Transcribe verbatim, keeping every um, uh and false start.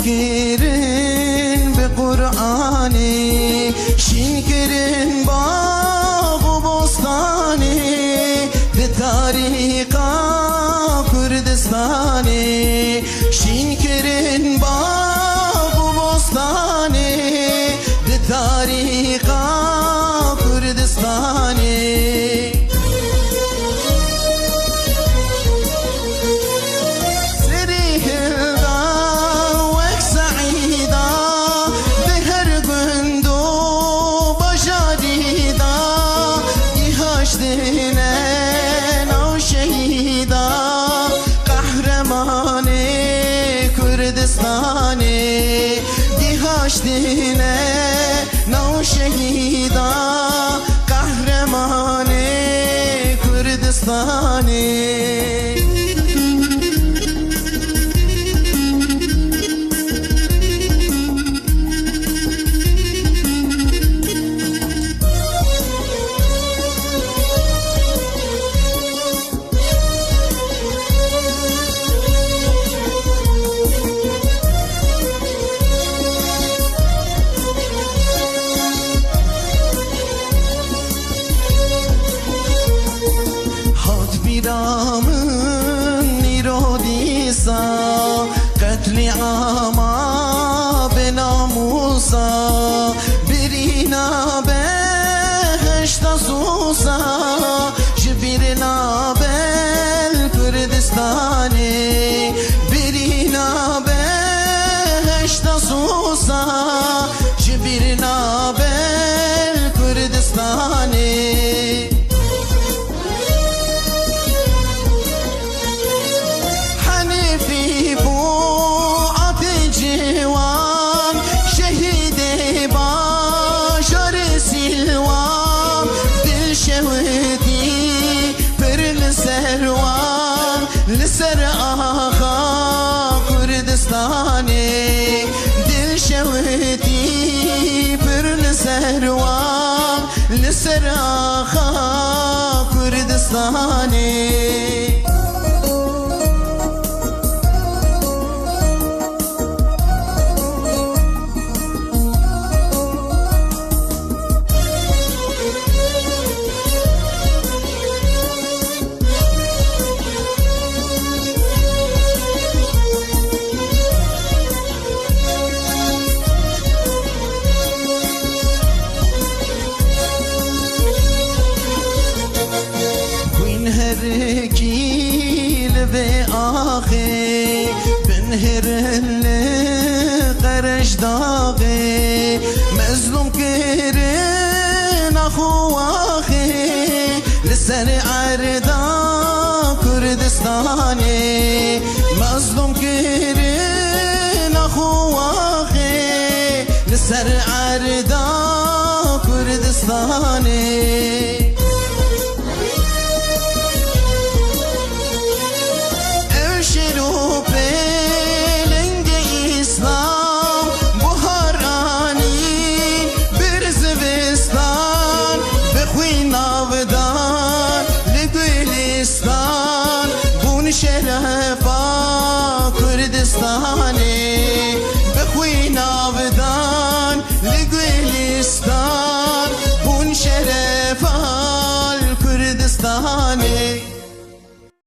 Kirin bi Qur'anî, şîn kirin bax û bostanî, di tarîqa Kurdistanî. Şîn kirin bax û bostanî, di tarîqa Kurdistanî. Serî hilda wek seîda, di her gund û bajarî da, îhaş dine nav şehîda, qehremanê Kurdistanê. Îhaş dine nav şehîda, qehremanê Kurdistanê. Hat bîra min îro dîsa, qetlîama bênamûsa, birîna be heşta sûsa, ji bîrna be Kurdistanê, birîna be heşta sûsa, ji bîrna be Kurdistanê. Henîfî Fuatê ciwan, şehîdê bajarê Sîlwan, dil şewitî pir li ser wan, li ser axa Kurdistanê, dil şewitî pir li ser wan, li ser axa Kurdistanê. Hûn her kî li vê axê binhêrin li Qerejdaxê, mezlûm kirina xo waxê li ser erda Kurdistanê, mezlûm kirina xo waxê li ser erda Kurdistanê.